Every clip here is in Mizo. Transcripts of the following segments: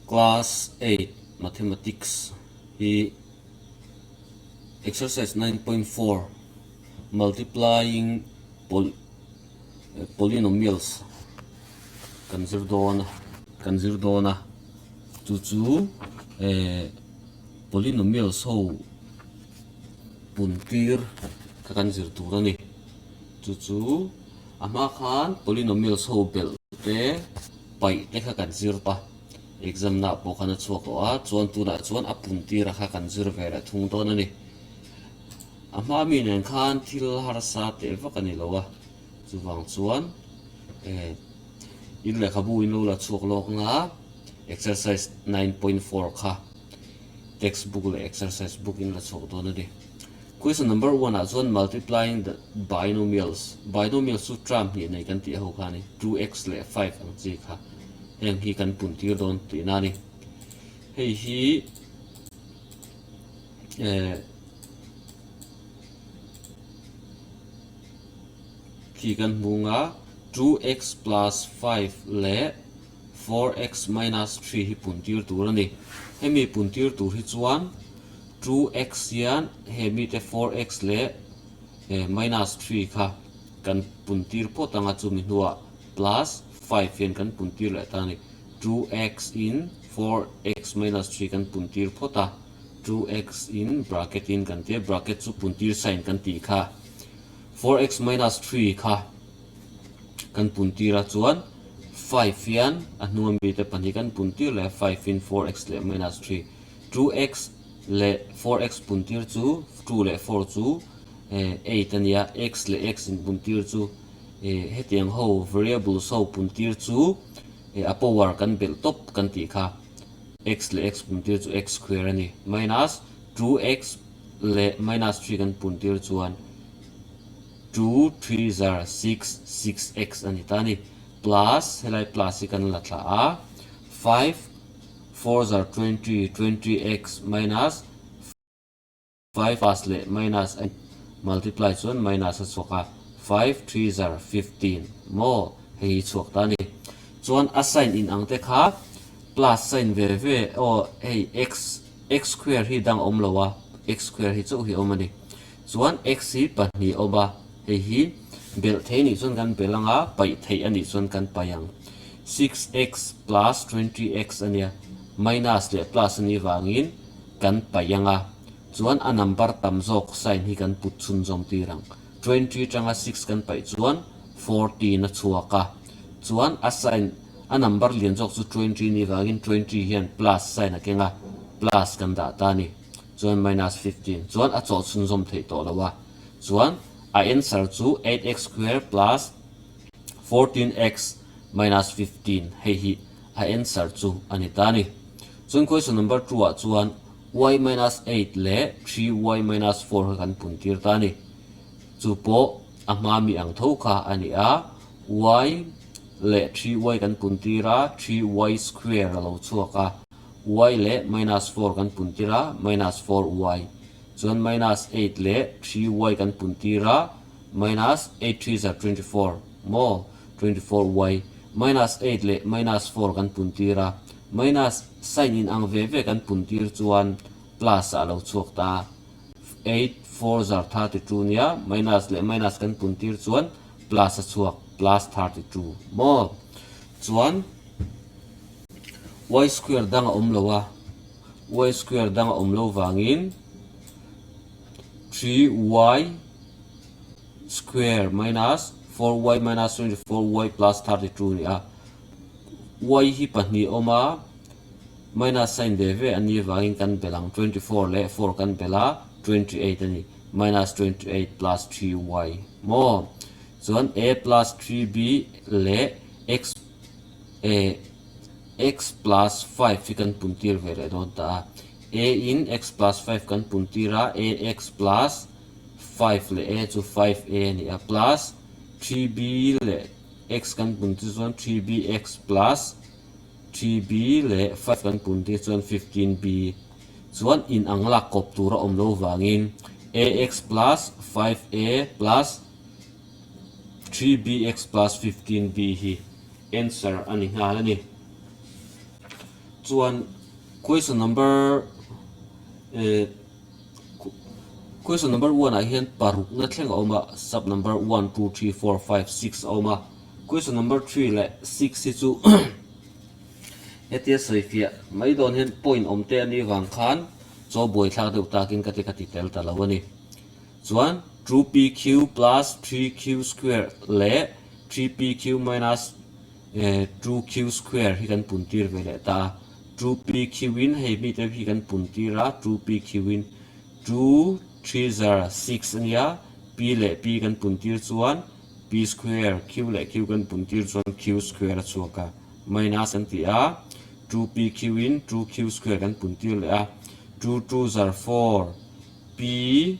Class 8 Mathematics hi Exercise 9.4 Multiplying Polynomials kan zir dawn a kan zir dawn a chu chu eh polynomials ho pun tir kha kan zir tur a ni chu chu a hma khan polynomials ho belh te paih te kha kan zir ta exam na pawh khan a chhuak tawh a chuan tunah chuan a pun tir a kha kan zir ve leh thung dawn a ni a hma mi nen khan thil harsa teh vak a ni lo a chuvang chuan eh in lehkhabu in lo la chhuak lawk ang a exercise 9.4 kha. Text book leh exercise book in la chhuak dawn a ni. Question number one ah chuan multiplying the binomials, binomials chu term hnih nei kan tih ho kha a ni, 2x leh 5 ang chi kha heng hi kan pun tir dawn tihna a ni. Hei hi eh khi kan hmu nga 2x plus 5 leh 4x minus 3 hi pun tir tur a ni. Hemi pun tir tur hi chuan 2x hian he mite 4x leh minus 3 kha kan pun tir phawt ang a, chumi hnuah plus 5 hian kan pun tir leh ta a ni. 2x in 4x minus 3 kan pun tir phawt a, 2x in bracket in kan tia, bracket chu pun tir sign kan tih kha 4x minus 3 kha Kan pun tir a chuan five hian a hnung ami te pahnih kan pun tir leh five in 4x leh minus 3 2x leh 4x pun tir chu 2 leh 4 chu 8 a nia x leh x in pun tir chu hetiang ho variables ho pun tir chu a power kan belh tawp kan tih kha x leh x pun tir chu x square a ni minus 2x leh minus 3 kan pun tir chuan 2 3 zar 6 6 x a ni ta a ni. Plus helai plus hi kan la thla a, 5 4 zar 20 20 x minus 5 plus leh minus a multiply chuan minus a chhuak a, 5 3 zar 15 maw hei hi chhuak ta a ni. Chuan a sign in ang te kha plus sign ve ve aw hei x x square hi dang awm lo a, x square hi chauh hi awm a ni. Chuan x hi pahnih awm a, hei hi belh thei nih chuan kan belh ang a, paih theih a nih chuan kan paih ang. 6x plus 20x a nia, minus leh plus a nih vangin kan paih ang a, chuan a number tam zawk sign hi kan put chhunzawm tir ang. 20 atanga 6 kan paih chuan 14 a chhuak a, chuan a sign a number lian zawk chu 20 nih vangin 20 hian plus sign a keng a, plus kan dah ta a ni. Chuan minus 15 chuan a chawh chhunzawm theih tawh lo a, chuan a answer chu 8x square plus 14x minus 15 hei hi a answer chu a ni ta a ni. Chuan question number 2 ah chuan y minus 8 leh 3y minus 4 kha kan pun tir ta a ni. Chu pawh a hma mi ang tho kha a ni a, y leh 3y kan pun tir a, 3y square a lo chhuak a. Y leh minus 4 kan pun tir a, minus 4y. Chuan minus 8 leh 3y kan pun tir a, minus 8 threes are 24 maw, 24y. Minus 8 leh minus 4 kan pun tir a, minus sign in ang ve ve kan pun tir chuan plus ah a lo chhuak ta a, 8 fours are 32 nia, minus leh minus kan pun tir chuan plus a chhuak, plus 32 maw. Chuan. Y square dang a awm lo a, y square dang a awm lo vangin 3y square minus 4y minus 24y plus 32 a ni a. Y hi pahnih a awm a, minus sign ve ve a nih vangin kan belh ang, 24 leh 4 kan belh a, 28 a ni, minus 28 plus 3y maw? Chuan a plus 3b leh x E x plus 5 hi kan pun tir ve leh dawn ta a. A in x plus 5 kan pun tir a, ax plus 5 leh a chu 5a a ni a, plus 3b leh x kan pun tir chuan 3bx plus 3b leh 5 kan pun tir chuan 15b chuan in ang lak kawp tur a awm lo vangin ax plus 5a plus 3bx plus 15b hi answer a ni nghal a ni. Chuan question number eh question number one ah hian parukna thleng a awm a, sub number one, two, three, four, five, six a awm a. Question number three leh six hi chu hetia sawifiah mai dawn hian point awm te a nih vang khan chaw buaithlak deuh takin ka ti ka ti tel ta lo a ni. Chuan 2pq plus 3q square leh 3pq minus 2q square hi kan pun tir ve leh ta a. 2pq in hei mi te hi kan pun tir a, 2pq in 2 3 zar 6 a nia, p leh p kan pun tir chuan p square, q leh q kan pun tir chuan q square a chhuak a, minus an ti a, 2pq in 2q square kan pun tir leh a, 2 2 zar 4, P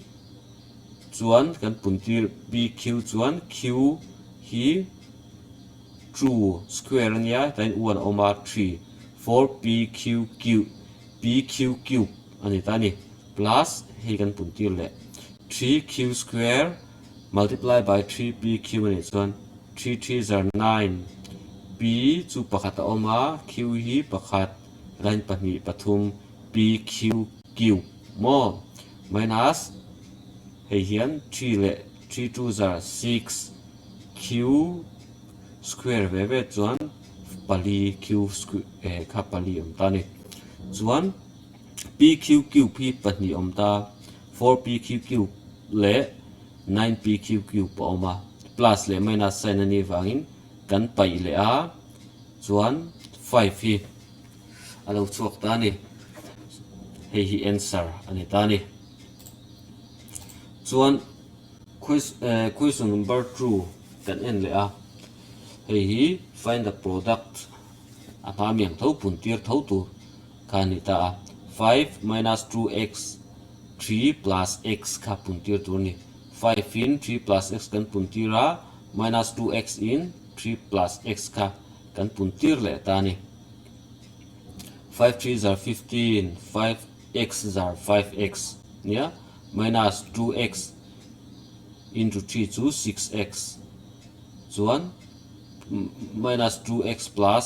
chuan kan pun tir PQ chuan Q hi two square a nia hetah hian one a awm a three four PQ cube PQ cube a ni ta a ni plus hei kan pun tir leh 3Q square multiply by 3PQ a nih chuan three three zar nine P chu pakhat a awm a Q hi pakhat line pahnih pathum PQ cube maw minus hei hian 3 leh 3 2 zar 6 Q square ve ve chuan pali Q eh kha pali awm ta a ni. Chuan PQ cube hi pahnih awm ta 4 PQ cube leh 9 PQ cube a awm a plus leh minus sign a nih vangin kan paih leh a chuan 5 hi a lo chhuak ta a ni. Hei hi answer a ni ta a ni. Chuan question number 2 kan en leh a. Hei hi find the product a hma miang tho pun tir tho tur kha a ni ta a. 5 minus 2x 3 plus x kha pun tir tur a ni. 5 in 3 plus x kan pun tir a, minus 2x in 3 plus x kha kan pun tir leh ta a ni. 5 3 zar 15 5 x zar 5 x nia minus 2 x into 3 chu 6 x chuan minus 2 x plus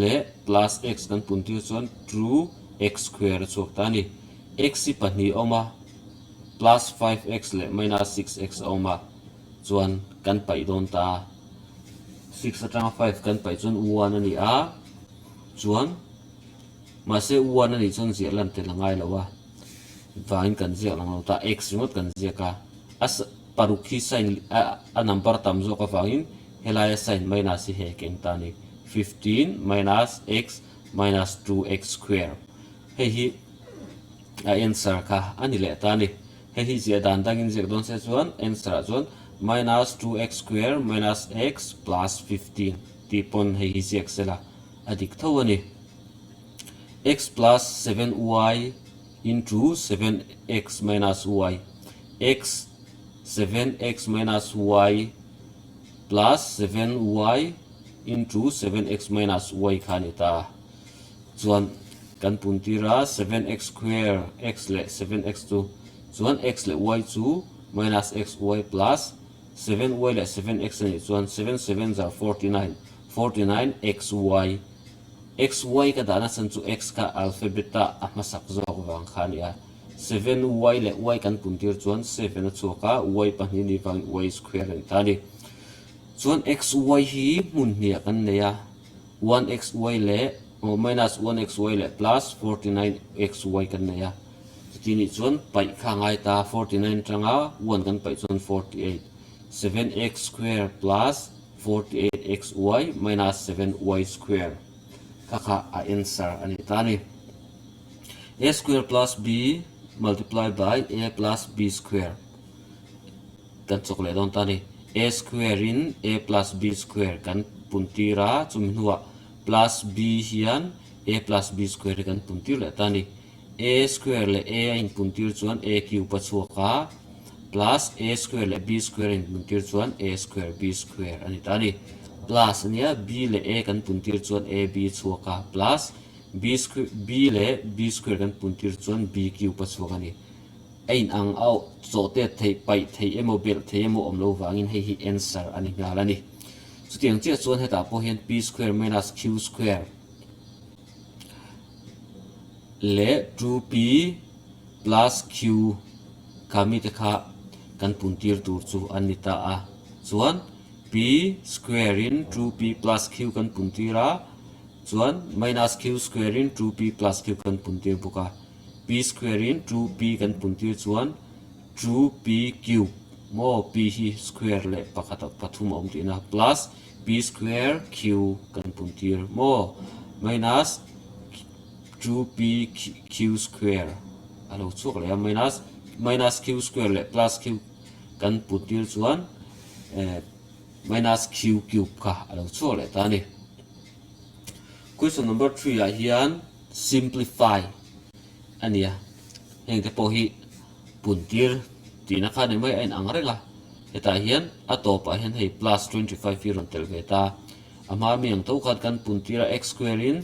leh plus x kan pun tir chuan 2 x square a chhuak ta a ni. X hi pahnih a awm a plus 5 x leh minus 6 x a awm a chuan kan paih dawn ta a. 6 atanga 5 kan paih chuan 1 a ni a. Chuan, mahse one a nih chuan ziah lan tel a ngai lo a, vangin kan ziak lang lo ta, x ringawt kan ziak a, a paruk hi sign a number tam zawk avangin helaia sign minus hi hek eng ta a ni, 15 minus x minus 2x square hei hi a answer kha a ni leh ta a ni. Hei hi ziah dan dangin ziak dawn se chuan answer ah chuan minus 2x square minus x plus 15 tih pawn hei hi ziak sela a dik tho a ni. X plus 7y into 7x minus y x 7x minus y plus 7y into 7x minus y kha a ni ta a. Chuan kan pun tir a 7x square x leh 7x chu chuan x leh y chu minus xy plus 7y leh 7x a nih chuan 7 7 zar 49 49 xy xy ka dahna chhan chu x kha alphabet a a hmasak zawk vang kha a ni a 7y leh y kan pun tir chuan 7 a chhuak a y pahnih ni vangin y square a ni ta a ni. Chuan xy hi hmun hniah kan nei a 1xy leh minus 1xy leh plus 49xy kan nei a chuti nih chuan paih kha a ngai ta 49 atanga 1 kan paih chuan 48 7x square plus 48xy minus 7y square kha kha a answer a ni ta a ni. A square plus b multiply by a plus b square kan chawk leh dawn ta a ni. A square in a plus b square kan pun tir a, chumi hnuah plus b hian a plus b square hi kan pun tir leh ta a ni. A square leh a a inpun tir chuan a cube a chhuak a, plus a square leh b square a inpun tir chuan a square b square a ni ta a ni. Plus a nia, b leh a kan pun tir chuan a b a chhuak a, plus b square b leh b square kan pun tir chuan b cube a chhuak a ni. A in ang a chawh tet theih, paih theih emaw belh theih emaw awm lo vangin hei hi answer a ni nghal a ni. Chutiang chiah chuan hetah pawh hian p square minus q square. Leh 2p plus q kha mite kha kan puntir tur chu an ni ta a. Chuan p square in 2p plus q kan puntir a, chuan minus q square in 2p plus q kan puntir bawk a. P square in 2p kan puntir chuan 2p cube maw p hi square leh pakhat ah pathum a awm tihna plus p square q kan puntir maw minus 2p q square a lo chhuak leh a minus minus q square leh plus q kan put tir chuan eh minus q cube kha a lo chhuak leh ta a ni. Question number 3 ah hian simplify a ni a, heng te pawh hi pun tir tihna kha ni mai a inang reng a, hetah hian a tawpah hian hei plus 25 hi rawn tel ve ta. A hma mi ang tho khan kan pun tir a x square in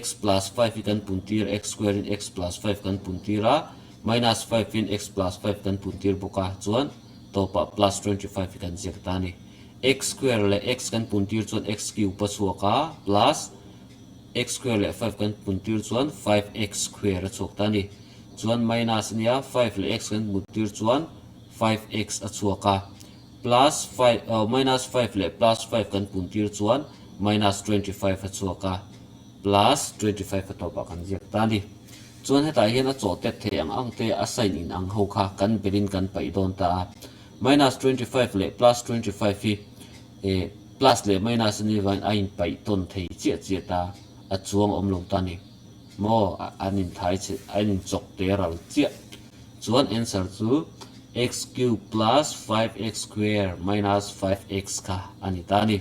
x plus 5 hi kan pun tir x square in x plus 5 kan pun tir a, minus 5 in x plus 5 kan pun tir bawk a, chuan tawpah plus 25 hi kan ziak ta a ni. X square leh x kan pun tir chuan x cube a chhuak a, plus x square leh 5 kan pun tir chuan 5x square a chhuak ta a ni. Chuan minus a nia, 5 leh x kan pun tir chuan 5x a chhuak a. Plus 5 aw minus 5 leh plus 5 kan pun tir chuan minus 25 a chhuak a, plus 25 a tawpah kan ziak ta a ni. Chuan hetah hian a chaw tet thei ang ang te a sign in ang ho kha kan belin kan paih dawn ta a. Minus 25 leh plus 25 hi eh plus leh minus a nih avangin a inpaih tawn thei chiah chiah ta, a chuang awm lo ta a ni. Maw an inthai che an inchawk te ral chiah. Chuan answer chu x cube plus 5x square minus 5x kha a ni ta a ni.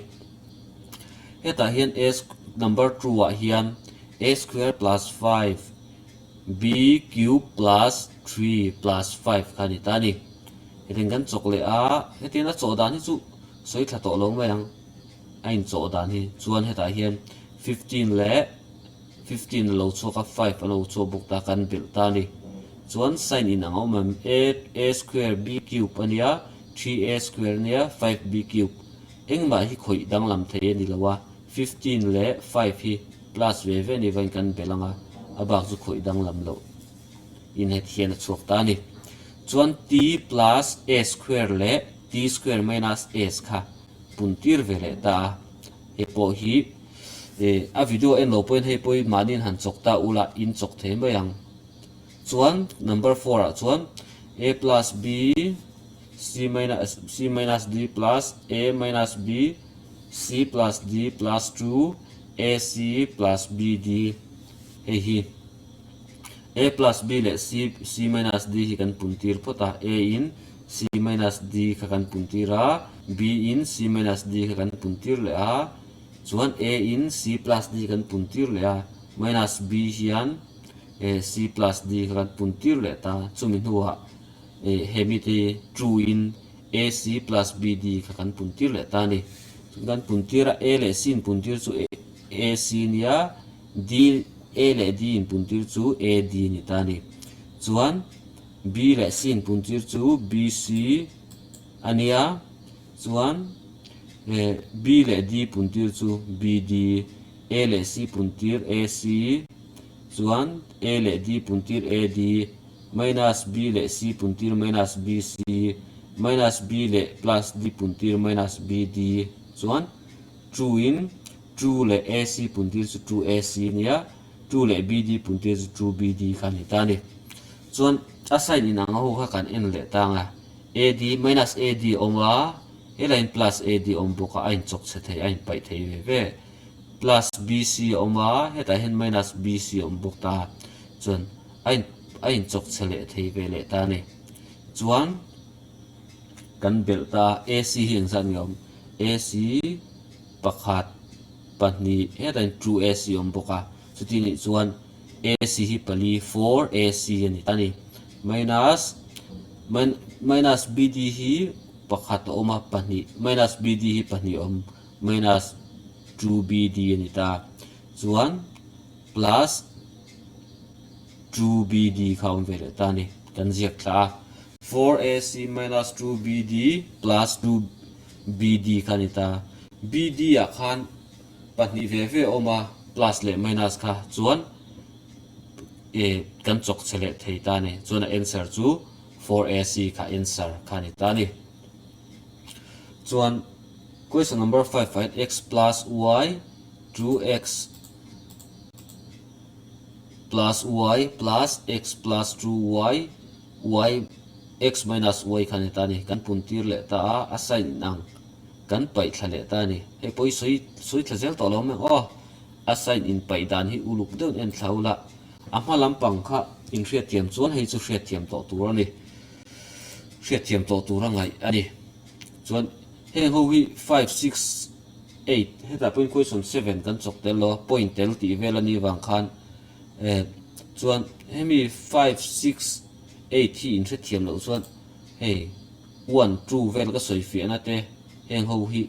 Hetah hian a number 2 ah hian a square plus 5 b cube plus 3 plus 5 kha a ni ta a ni. Hetiang kan chawk leh a, hetiang a chawh dan hi chu sawi thla tawh lo mai ang a inchawh dan hi. Chuan hetah hian 15 leh 15 a lo chhuak a, 5 a lo chhuak bawk ta, kan belh ta a ni. Chuan sign in ang a awm em? A a square b cube a nia, 3a square a nia, 5b cube. Engmah hi khawih danglam thei a ni lo a, 15 leh 5 hi plus ve ve ni vain kan belh ang a, a bak chu khawih danglam loh in het hian a chhuak ta a ni. Chuan t plus a square leh t square minus s kha pun tir ve leh ta a, hei pawh hi Eh, a video en lo pawhin hei pawhin mahniin han chawk ta ula in chawk thei mai ang. Chuan number 4 ah chuan a plus b c minus c minus d plus a minus b c plus d plus 2 ac plus bd hei hi a plus b leh c c minus d hi kan pun tir phawt a, a in c minus d kha kan pun tir a, b in c minus d kha kan pun tir leh a. Chuan A in C plus D kan pun tir leh a, minus B hian C plus D kha kan pun tir leh ta, chumi hnuah he mite hi true in AC plus BD kha kan pun tir leh ta a ni. Chuan kan pun tir a, A leh C in pun tir chu AC nia, D A leh D in pun tir chu AD ni ta a ni. Chuan B leh C in pun tir chu BC a nia. Chuan B leh D puntir chu BD, A leh C puntir AC, chuan A leh D puntir AD, minus B leh C puntir minus BC, minus B leh plus D puntir minus BD, chuan 2 in 2 leh AC puntir chu 2AC nia, 2 leh BD puntir chu 2BD kha a ni ta a ni. Chuan a sign inang ho kha kan en leh tang a. AD minus AD a awm a, helai in plus AD a awm bawk a, a inchawk chhe thei, a inpaih thei ve ve. Plus BC a awm a, hetah hian minus BC a awm bawk ta a, chuan a in a inchawk chhe leh thei ve leh ta a ni. Chuan kan belh ta a, AC hi engzat nge a awm? AC pakhat, pahnih, hetah hian 2AC a awm bawk a, chuti nih chuan AC hi pali, 4AC a ni ta a ni. Minus minus BD hi pakhat a awm a, pahnih minus BD hi pahnih a awm, minus 2BD a ni ta. Chuan plus 2BD kha a awm ve leh ta a ni. Kan ziak thla a. 4AC minus 2BD plus 2BD kha a ni ta. BD ah khan pahnih ve ve a awm a, plus leh minus kha. Chuan. kan chawk che leh thei ta a ni. Chuan a answer chu 4ac kha answer kha a ni ta a ni. Chuan question number 5 ah hian x plus y 2x plus y plus x plus 2y y x minus y kha a ni ta a ni. Kan pun tir leh ta a, a sign inang kan paih thla leh ta a ni. Hei pawh hi sawi sawi thla zel tawh lo mai ang aw. A sign in paih dan hi uluk deuh in en thla ula, a hma lampang kha in hriatthiam chuan hei chu hriatthiam tawh tur a ni. Hriatthiam tawh tur a ngaih a ni. Chuan heng ho hi five, six, eight hetah pawhin question seven kan chawk tel lo a, point tel tih vel a nih vang khan eh chuan hemi five, six, eight hi in hrethiam loh chuan hei one, two vel ka sawi fiahna te heng ho hi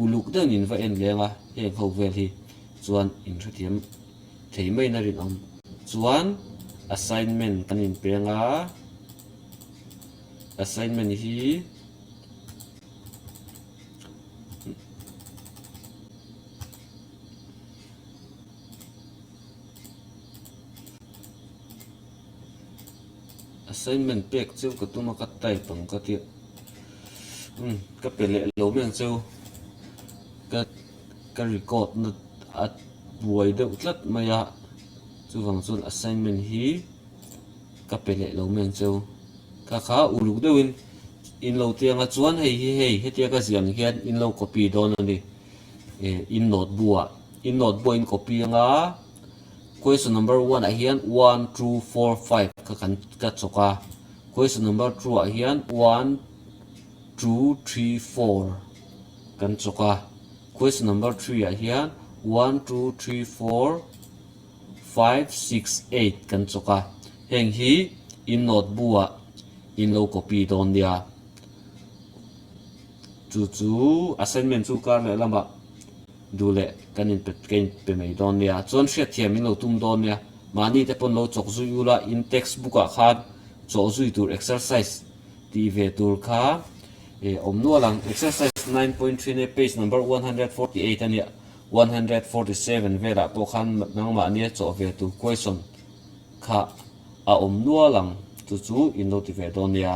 uluk deuhin in va en leng a, heng ho vel hi chuan in hrethiam thei maiin a rinawm. Chuan assignment kan inpeng a, assignment hi Assignment pek cheu ka tum a ka type ang ka tia umm ka pe leh lo mai ang cheu ka ka record na a buai deuh tlat mai a chuvang chuan assignment hi ka pe leh lo mai ang cheu kha kha uluk deuhin in lo ti anga chuan hei hi hei hetia ka ziah ang hian in lo copy dawn a ni eh in note bu ah in note bu ah in copy anga. Question number one ah hian one, two, four, five kha kan ka chawk a. Question number two ah hian one, two, three, four kan chawk a. Question number three ah hian one, two, three, four, five, six, eight kan chawk a. Heng hi in note bu ah in lo copy dawn nia. Chu chu assignment chu kar leh lamah duh leh kan in ka in pe mai dawn nia. Chuan hriatthiam min lo tum dawn nia. Mahni te pawn lo chawk zui ula in text book ah khan chawh zui tur exercise tih ve tur kha eh awm nual ang. Exercise 9.3 nia page number 148 a nia. 147 velah pawh khan nangmahnia chawh ve tur question kha a awm nual ang. Chu chu in lo ti ve dawn nia.